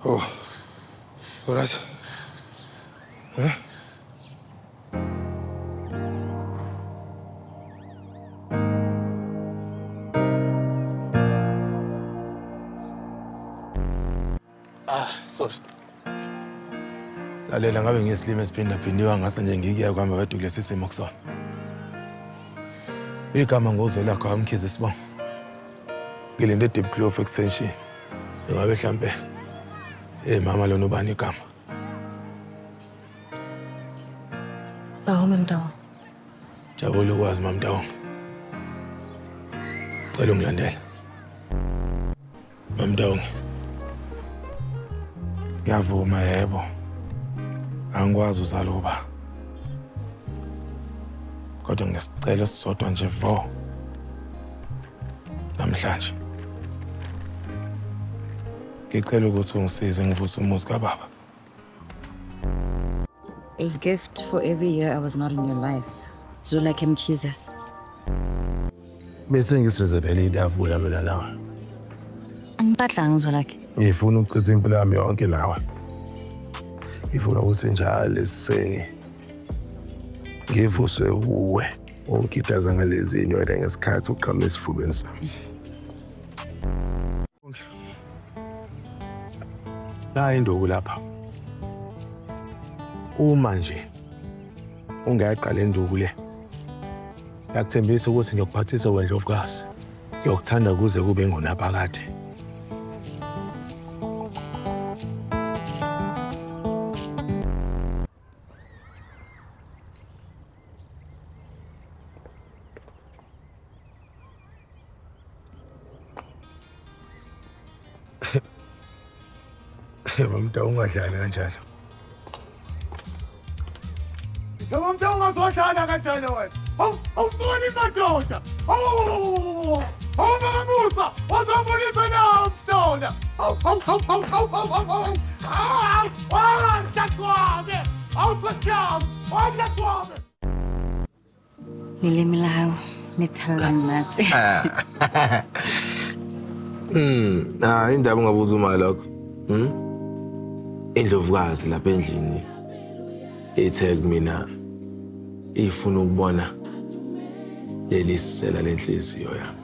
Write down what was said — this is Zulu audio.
Oh. All right. Huh? Ah, sorry. Lalela ngabe ngiyisilima esiphindaphindiwe ngase nje ngikuya kuhamba kade kulesi simo kusona. Igama ngozwe lakho amkhize sibongo. Ngilinde Deep Kloof extension. Ingabe mhlambe eh mama lona ubani igama? Bawo Mamdawo. Jabula ukwazi Mamdawo. Cela ungilandele. Mamdawo. Ngiyavuma yebo. Angikwazi uzala uba. Kodwa nginesicelo esisodwa nje vo. Namhlanje. Ngicela ukuthi ungisize ngivuse umuzi kababa. A gift for every year I was not in your life. Zulakhe Mkhize. Bese ngisizebele itafula mina nawe. Angiphahlanga Zwelakhe. Ngifuna ukuchitha impilo yami yonke nawe. Ngifuna ukuthi njalo ekuseni ngivuswe uwe ungikitaza ngalezi nywele ngesikhathi uqhama esifubeni sami. Nayi induku lapha. Uma nje ungayaqala induku le. Ngiyakuthembisa ukuthi ngiyokuphathisa wendlovukazi. Ngiyokuthanda kuze kube ngunaphakade. Mamta ungadlali kanjalo. Mamta ungazodlala kanjalo wena. Awu awusoni madoda. Awu awu mama Musa, wazobonisa na umsona. Awu awu awu awu awu awu awu awu. Awu awu mntakwami. Awu mntakwami. Awu mntakwami. Leleme la hao le thalla nnatse. Ah, indaba ungabuza uma lokho. Indlovukazi lapha endlini ithe kumina ifuna ukubona leli sela lenhliziyo yami.